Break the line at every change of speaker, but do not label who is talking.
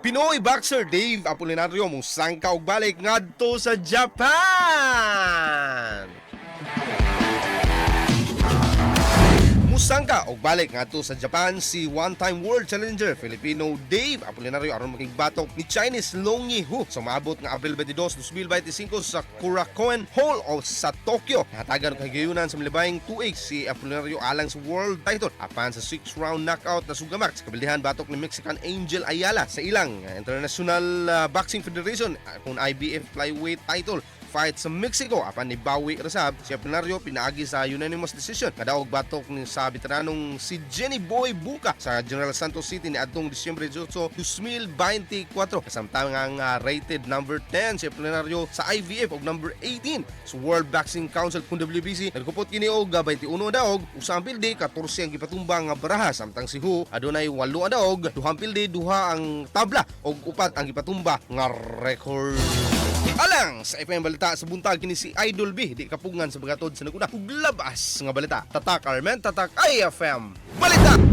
Pinoy boxer Dave Apolinario musangka og balik ngadto sa Japan. Musangka og balik ngadto sa Japan si one-time world challenger Filipino Dave Apolinario aron makigbatok ni Chinese Long Yihu sa maabot nga Abril 22, 2025 sa Korakuen Hall o sa Tokyo. Nahatagan og kahigayunan sa milibayng tuig si Apolinario alang sa world title apan sa 6 round knockout na sugamak sa kabildihan batok ni Mexican Angel Ayala sa ilang International Boxing Federation kung IBF flyweight title fight sa Mexico. Apan nibawi ra sab si Apolinario pinaagi sa unanimous decision kadaog batok ni sa veteranong si Jenny Boy Buka sa General Santos City ni adtong Disyembre 18, 2024. Kasamtang ang rated number 10 si Apolinario sa IBF og number 18 sa World Boxing Council kung WBC. Nagkupot kini og 21 daog, usa ang pildi, 14 ang gipatumba nga baraha, samtang si Hu adunay 8 ang daog, 2 ang pildi, 2 ang tabla og 4 ang gipatumba nga record. Alang sa FM Balita sa buntag, kini si Idol B, di kapungan sa bagatod sa naguna ug labas nga balita. Tatak Armen, tatak IFM Balita.